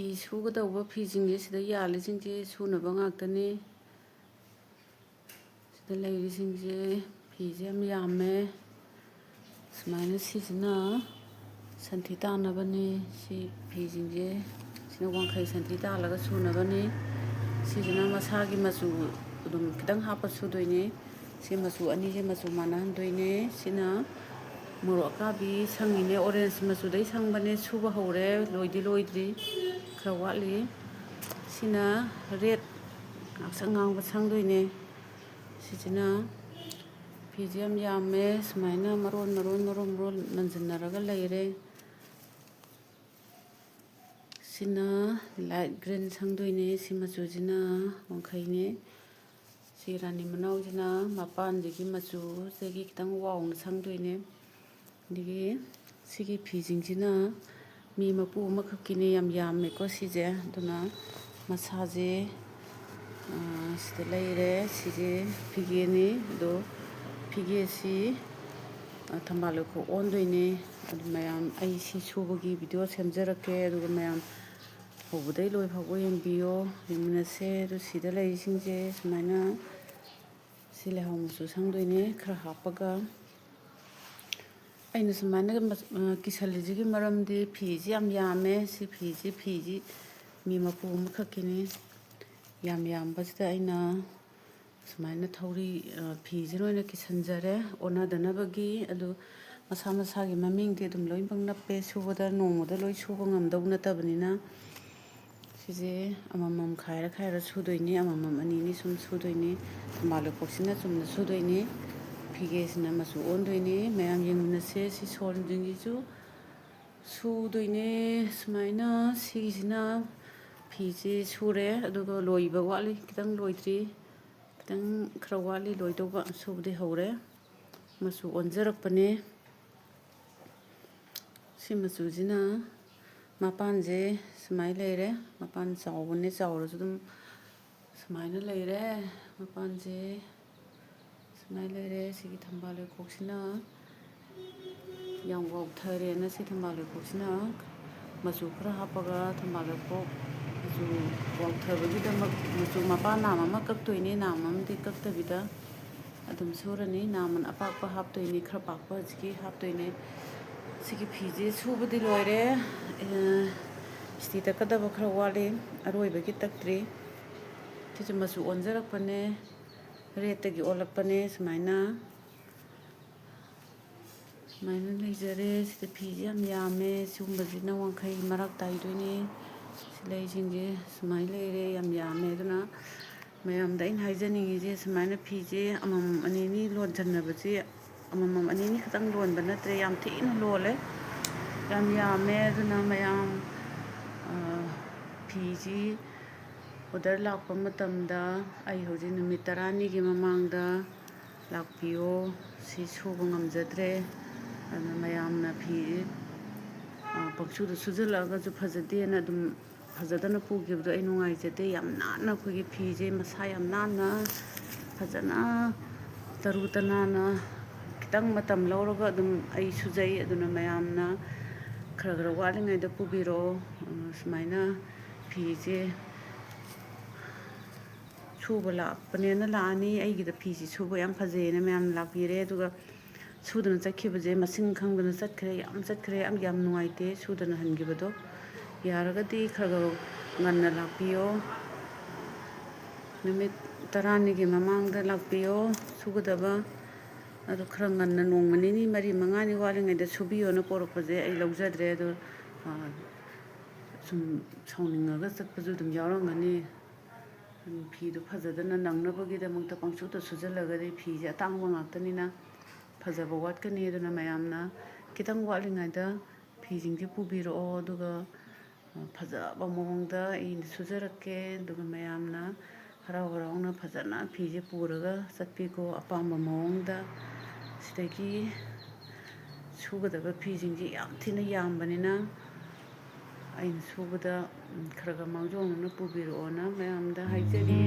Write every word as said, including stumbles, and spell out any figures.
ꯐꯤ ꯁꯨꯒꯗꯧꯕ ꯐꯤꯁꯤꯡꯁꯦ, ꯁꯤꯗ ꯌꯥꯜꯂꯤꯁꯤꯡꯁꯦ ꯁꯨꯅꯕ ꯉꯥꯛꯇꯅꯤ꯫ ꯁꯤꯗ ꯂꯩꯔꯤꯁꯤꯡꯁꯦ, ꯐꯤꯁꯦ ꯌꯥꯝ ꯌꯥꯝꯃꯦ꯫ ꯁꯨꯃꯥꯏꯅ ꯁꯤꯁꯤꯅ ꯁꯟꯊꯤ ꯇꯥꯅꯕꯅꯤ꯫ ꯁꯤ ꯐꯤꯁꯤꯡꯁꯦ, ꯁꯤꯅ ꯋꯥꯡꯈꯩ ꯁꯟꯊꯤ ꯇꯥꯜꯂꯒ ꯁꯨꯅꯕꯅꯤ꯫ ꯁꯤꯁꯤꯅ ꯃꯁꯥꯒꯤ ꯃꯆꯨ ꯑꯗꯨꯝ ꯈꯤꯇꯪ ꯍꯥꯞꯄ ꯁꯨꯗꯣꯏꯅꯤ꯫ ꯁꯤ ꯃꯆꯨ ꯑꯅꯤꯁꯦ ꯃꯆꯨ ꯃꯥꯟꯅꯍꯟꯗꯣꯏꯅꯦ꯫ ꯁꯤꯅ ꯃꯣꯔꯣꯛ ꯑꯀꯥꯕꯤ ꯁꯪꯉꯤꯅꯦ, orange ꯃꯆꯨꯗꯩ ꯁꯪꯕꯅꯦ꯫ ꯁꯨꯕ ꯍꯧꯔꯦ, ꯂꯣꯏꯗꯤ ꯂꯣꯏꯗ꯭ꯔꯤ, ꯈꯔ ꯋꯥꯠꯂꯤ꯫ ꯁꯤꯅ red, ꯉꯥꯛꯁꯪ ꯉꯥꯡꯕ ꯁꯪꯗꯣꯏꯅꯦ꯫ ꯁꯤꯁꯤꯅ ꯐꯤꯁꯦ ꯌꯥꯝ ꯌꯥꯝꯃꯦ, ꯁꯨꯃꯥꯏꯅ ꯃꯔꯣꯟ ꯃꯔꯣꯟ ꯃꯔꯣꯟ ꯃꯔꯣꯟ ꯅꯟꯁꯤꯟꯅꯔꯒ ꯂꯩꯔꯦ꯫ ꯁꯤꯅ light green ꯁꯪꯗꯣꯏꯅꯦ꯫ ꯁꯤ ꯃꯆꯨꯁꯤꯅ ꯋꯥꯡꯈꯩꯅꯦ꯫ ꯁꯤ ꯔꯥꯅꯤ ꯃꯅꯥꯎꯁꯤꯅ ꯃꯄꯥꯟꯁꯤꯒꯤ ꯃꯆꯨꯁꯤꯗꯒꯤ ꯈꯤꯇꯪ ꯋꯥꯎꯅ ꯁꯪꯗꯣꯏꯅꯦ꯫ ꯑꯗꯒꯤ ꯁꯤꯒꯤ ꯐꯤꯁꯤꯡꯁꯤꯅ ꯃꯤ ꯃꯄꯨ ꯑꯃꯈꯛꯀꯤꯅꯦ, ꯌꯥꯝ ꯌꯥꯝꯃꯦꯀꯣ ꯁꯤꯁꯦ꯫ ꯑꯗꯨꯅ ꯃꯁꯥꯁꯦ, ꯑ, ꯁꯤꯗ ꯂꯩꯔꯦ꯫ ꯁꯤꯁꯦ ꯐꯤꯒꯦꯅꯤ꯫ ꯑꯗꯣ ꯐꯤꯒꯦꯁꯤ, ꯑ, ꯊꯝꯕꯥꯜ ꯂꯩꯈꯣꯛ ꯑꯣꯟꯗꯣꯏꯅꯦ꯫ ꯑꯗꯨ ꯃꯌꯥꯝ ꯑꯩ ꯁꯤ ꯁꯨꯕꯒꯤ video ꯁꯦꯝꯖꯔꯛꯀꯦ, ꯑꯗꯨꯒ ꯃꯌꯥꯝ ꯍꯧꯕꯗꯩ ꯂꯣꯏ ꯐꯥꯎꯕ ꯌꯦꯡꯕꯤꯌꯣ, ꯌꯦꯡꯃꯤꯟꯅꯁꯦ꯫ ꯑꯗꯨ ꯁꯤꯗ ꯂꯩꯔꯤꯁꯤꯡꯁꯦ ꯁꯨꯃꯥꯏꯅ ꯁꯤ ꯂꯩꯍꯥꯎ ꯃꯆꯨ ꯁꯪꯗꯣꯏꯅꯦ ꯈꯔ ꯍꯥꯞꯄꯒ꯫ ꯑꯩꯅ ꯁꯨꯃꯥꯏꯅ ꯃ-, ꯑ, ꯀꯤꯁꯜꯂꯤꯁꯤꯒꯤ ꯃꯔꯝꯗꯤ ꯐꯤꯁꯤ ꯌꯥꯝ ꯌꯥꯝꯃꯦ꯫ ꯁꯤ ꯐꯤꯁꯤ, ꯐꯤꯁꯤ ꯃꯤ ꯃꯄꯨ ꯑꯃꯈꯛꯀꯤꯅꯤ꯫ ꯌꯥꯝ ꯌꯥꯝꯕꯁꯤꯗ ꯑꯩꯅ ꯁꯨꯃꯥꯏꯅ ꯊꯧꯔꯤ, ꯑ, ꯐꯤꯁꯤꯅ ꯑꯣꯏꯅ ꯀꯤꯁꯟꯖꯔꯦ ꯑꯣꯟꯅꯗꯅꯕꯒꯤ꯫ ꯑꯗꯨ ꯃꯁꯥ ꯃꯁꯥꯒꯤ ꯃꯃꯤꯡꯗꯤ ꯑꯗꯨꯝ ꯂꯣꯏꯅꯃꯛ ꯅꯞꯄꯦ꯫ ꯁꯨꯕꯗ ꯅꯣꯡꯃꯗ ꯂꯣꯏ ꯁꯨꯕ ꯉꯝꯗꯧ ꯅꯠꯇꯕꯅꯤꯅ ꯁꯤꯁꯦ ꯑꯃꯃꯝ ꯈꯥꯏꯔ ꯈꯥꯏꯔ ꯁꯨꯗꯣꯏꯅꯤ, ꯑꯃꯃꯝ ꯑꯅꯤ ꯑꯅꯤ ꯁꯨꯝ ꯁꯨꯗꯣꯏꯅꯤ꯫ ꯊꯝꯕꯥꯜ ꯂꯩꯈꯣꯛꯁꯤꯅ ꯆꯨꯝꯅ ꯁꯨꯗꯣꯏꯅꯤ, ꯐꯤꯒꯦꯁꯤꯅ ꯃꯆꯨ ꯑꯣꯟꯗꯣꯏꯅꯤ꯫ ꯃꯌꯥꯝ ꯌꯦꯡꯃꯤꯟꯅꯁꯦ꯫ ꯁꯤ ꯁꯣꯜꯁꯤꯡꯁꯤꯁꯨ ꯁꯨꯗꯣꯏꯅꯦ ꯁꯨꯃꯥꯏꯅ꯫ ꯁꯤꯒꯤꯁꯤꯅ ꯐꯤꯁꯦ ꯁꯨꯔꯦ, ꯑꯗꯨꯒ ꯂꯣꯏꯕ ꯋꯥꯠꯂꯤ, ꯈꯤꯇꯪ ꯂꯣꯏꯗ꯭ꯔꯤ, ꯈꯤꯇꯪ ꯈꯔ ꯋꯥꯠꯂꯤ ꯂꯣꯏꯗꯧꯕ꯫ ꯁꯨꯕꯗꯤ ꯍꯧꯔꯦ, ꯃꯆꯨ ꯑꯣꯟꯖꯔꯛꯄꯅꯦ꯫ ꯁꯤ ꯃꯆꯨꯁꯤꯅ ꯃꯄꯥꯟꯁꯦ ꯁꯨꯃꯥꯏꯅ ꯂꯩꯔꯦ꯫ ꯃꯄꯥꯟ ꯆꯥꯎꯕꯅꯦ, ꯆꯥꯎꯔꯁꯨ ꯑꯗꯨꯝ ꯁꯨꯃꯥꯏꯅ ꯂꯩꯔꯦ꯫ ꯃꯄꯥꯟꯁꯦ ꯁꯨꯃꯥꯏꯅ ꯂꯩꯔꯦ꯫ ꯁꯤꯒꯤ ꯊꯝꯕꯥꯜ ꯂꯩꯈꯣꯛꯁꯤꯅ ꯌꯥꯝ ꯋꯥꯎꯊꯔꯦꯅ ꯁꯤ ꯊꯝꯕꯥꯜ ꯂꯩꯈꯣꯛꯁꯤꯅ ꯃꯆꯨ ꯈꯔ ꯍꯥꯞꯄꯒ ꯊꯝꯕꯥꯜ ꯂꯩꯈꯣꯛ ꯃꯆꯨ ꯋꯥꯎꯊꯕꯒꯤꯗꯃꯛ ꯃꯆꯨ ꯃꯄꯥ ꯅꯥꯝ ꯑꯃ ꯀꯛꯇꯣꯏꯅꯦ, ꯅꯥꯝ ꯑꯃꯗꯤ ꯀꯛꯇꯕꯤꯗ ꯑꯗꯨꯝ ꯁꯨꯔꯅꯤ꯫ ꯅꯥꯃꯟ ꯑꯄꯥꯛꯄ ꯍꯥꯞꯇꯣꯏꯅꯤ, ꯈꯔ ꯄꯥꯛꯄ ꯍꯧꯖꯤꯛꯀꯤ ꯍꯥꯞꯇꯣꯏꯅꯦ꯫ ꯁꯤꯒꯤ ꯐꯤꯁꯦ ꯁꯨꯕꯗꯤ ꯂꯣꯏꯔꯦ꯫ ꯑꯦ, ꯏꯁꯇꯤ ꯇꯛꯀꯗꯕ ꯈꯔ ꯋꯥꯠꯂꯤ, ꯑꯔꯣꯏꯕꯒꯤ ꯇꯛꯇ꯭ꯔꯤ꯫ ꯁꯤꯁꯨ ꯃꯆꯨ ꯑꯣꯟꯖꯔꯛꯄꯅꯦ, ꯔꯦꯠꯇꯒꯤ ꯑꯣꯜꯂꯛꯄꯅꯦ꯫ ꯁꯨꯃꯥꯏꯅ ꯁꯨꯃꯥꯏꯅ ꯂꯩꯖꯔꯦ꯫ ꯁꯤꯗ ꯐꯤꯁꯦ ꯌꯥꯝ ꯌꯥꯝꯃꯦ꯫ ꯁꯤꯒꯨꯝꯕꯁꯤꯅ ꯋꯥꯡꯈꯩ ꯃꯔꯛ ꯇꯥꯏꯗꯣꯏꯅꯤ꯫ ꯁꯤꯂꯩꯁꯤꯡꯁꯦ ꯁꯨꯃꯥꯏꯅ ꯂꯩꯔꯦ, ꯌꯥꯝ ꯌꯥꯝꯃꯦ꯫ ꯑꯗꯨꯅ ꯃꯌꯥꯝꯗ ꯑꯩꯅ ꯍꯥꯏꯖꯅꯤꯡꯉꯤꯁꯦ, ꯁꯨꯃꯥꯏꯅ ꯐꯤꯁꯦ ꯑꯃꯃꯝ ꯑꯅꯤ ꯑꯅꯤ ꯂꯣꯟꯁꯤꯟꯅꯕꯁꯦ, ꯑꯃꯃꯝ ꯑꯅꯤ ꯑꯅꯤ ꯈꯛꯇꯪ ꯂꯣꯟꯕ ꯅꯠꯇ꯭ꯔꯦ, ꯌꯥꯝ ꯊꯤꯅ ꯂꯣꯜꯂꯦ, ꯌꯥꯝ ꯌꯥꯝꯃꯦ꯫ ꯑꯗꯨꯅ ꯃꯌꯥꯝ, ꯑ, ꯐꯤꯁꯤ order ꯂꯥꯛꯄ ꯃꯇꯝꯗ ꯑꯩ ꯍꯧꯖꯤꯛ ꯅꯨꯃꯤꯠ ꯇꯔꯥꯅꯤꯒꯤ ꯃꯃꯥꯡꯗ ꯂꯥꯛꯄꯤꯌꯣ꯫ ꯁꯤ ꯁꯨꯕ ꯉꯝꯖꯗ꯭ꯔꯦ꯫ ꯑꯗꯨꯅ ꯃꯌꯥꯝꯅ ꯐꯤ, ꯑ, ꯄꯪꯁꯨꯗ ꯁꯨꯖꯜꯂꯛꯑꯒꯁꯨ ꯐꯖꯗꯦꯅ ꯑꯗꯨꯝ ꯐꯖꯗꯅ ꯄꯨꯈꯤꯕꯗꯣ ꯑꯩ ꯅꯨꯡꯉꯥꯏꯖꯗꯦ꯫ ꯌꯥꯝ ꯅꯥꯟꯅ, ꯑꯩꯈꯣꯏꯒꯤ ꯐꯤꯁꯦ ꯃꯁꯥ ꯌꯥꯝ ꯅꯥꯟꯅ, ꯐꯖꯅ ꯇꯔꯨ ꯇꯅꯥꯟꯅ, ꯈꯤꯇꯪ ꯃꯇꯝ ꯂꯧꯔꯒ ꯑꯗꯨꯝ ꯑꯩ ꯁꯨꯖꯩ꯫ ꯑꯗꯨꯅ ꯃꯌꯥꯝꯅ ꯈꯔ ꯈꯔ ꯋꯥꯠꯂꯤꯉꯩꯗ ꯄꯨꯕꯤꯔꯛꯑꯣ꯫ ꯑ, ꯁꯨꯃꯥꯏꯅ ꯐꯤꯁꯦ ꯁꯨꯕ ꯂꯥꯛꯄꯅꯦꯅ ꯂꯥꯛꯑꯅꯤ꯫ ꯑꯩꯒꯤꯗ ꯐꯤꯁꯤ ꯁꯨꯕ ꯌꯥꯝ ꯐꯖꯩꯌꯦꯅ ꯃꯌꯥꯝꯅ ꯂꯥꯛꯄꯤꯔꯦ꯫ ꯑꯗꯨꯒ ꯁꯨꯗꯅ ꯆꯠꯈꯤꯕꯁꯦ ꯃꯁꯤꯡ ꯈꯪꯗꯅ ꯆꯠꯈ꯭ꯔꯦ꯫ ꯌꯥꯝ ꯆꯠꯈ꯭ꯔꯦ, ꯌꯥꯝ, ꯌꯥꯝ ꯅꯨꯡꯉꯥꯏꯇꯦ ꯁꯨꯗꯅ ꯍꯟꯈꯤꯕꯗꯣ꯫ ꯌꯥꯔꯒꯗꯤ ꯈꯔ ꯈꯔ ꯉꯟꯅ ꯂꯥꯛꯄꯤꯌꯣ꯫ ꯅꯨꯃꯤꯠ ꯇꯔꯥꯅꯤꯒꯤ ꯃꯃꯥꯡꯗ ꯂꯥꯛꯄꯤꯌꯣ ꯁꯨꯒꯗꯕ꯫ ꯑꯗꯣ ꯈꯔ ꯉꯟꯅ, ꯅꯣꯡꯃ ꯅꯤꯅꯤ, ꯃꯔꯤ, ꯃꯉꯥꯅꯤ ꯋꯥꯠꯂꯤꯉꯩꯗ ꯁꯨꯕꯤꯌꯣꯅ ꯄꯣꯔꯛꯄꯁꯦ ꯑꯩ ꯂꯧꯖꯗ꯭ꯔꯦ꯫ ꯑꯗꯣ, ꯑ, ꯁꯨꯝ ꯁꯥꯎꯅꯤꯡꯉꯒ ꯆꯠꯄꯁꯨ ꯑꯗꯨꯝ ꯌꯥꯎꯔꯝꯒꯅꯤ꯫ ꯐꯤꯗꯨ ꯐꯖꯗꯅ ꯅꯪꯅꯕꯒꯤꯗꯃꯛꯇ ꯄꯪꯁꯨꯗ ꯁꯨꯖꯜꯂꯒꯗꯤ ꯐꯤꯁꯦ ꯑꯇꯥꯡꯕ ꯉꯥꯛꯇꯅꯤꯅ ꯐꯖꯕ ꯋꯥꯠꯀꯅꯤ꯫ ꯑꯗꯨꯅ ꯃꯌꯥꯝꯅ ꯈꯤꯇꯪ ꯋꯥꯠꯂꯤꯉꯩꯗ ꯐꯤꯁꯤꯡꯁꯦ ꯄꯨꯕꯤꯔꯛꯑꯣ, ꯑꯗꯨꯒ ꯐꯖꯕ ꯃꯑꯣꯡꯗ ꯑꯩꯅ ꯁꯨꯖꯔꯛꯀꯦ꯫ ꯑꯗꯨꯒ ꯃꯌꯥꯝꯅ ꯍꯔꯥꯎ ꯍꯔꯥꯎꯅ ꯐꯖꯅ ꯐꯤꯁꯦ ꯄꯨꯔꯒ ꯆꯠꯄꯤꯀꯣ, ꯑꯄꯥꯝꯕ ꯃꯑꯣꯡꯗ꯫ ꯁꯤꯗꯒꯤ ꯁꯨꯒꯗꯕ ꯐꯤꯁꯤꯡꯁꯦ ꯌꯥꯝ ꯊꯤꯅ ꯌꯥꯝꯕꯅꯤꯅ ꯑꯩꯅ ꯁꯨꯕꯗ, ꯎꯝ, ꯈꯔ ꯈꯔ ꯃꯥꯡꯖꯧꯅꯅ ꯄꯨꯕꯤꯔꯛꯑꯣꯅ ꯃꯌꯥꯝꯗ ꯍꯥꯏꯖꯔꯤ꯫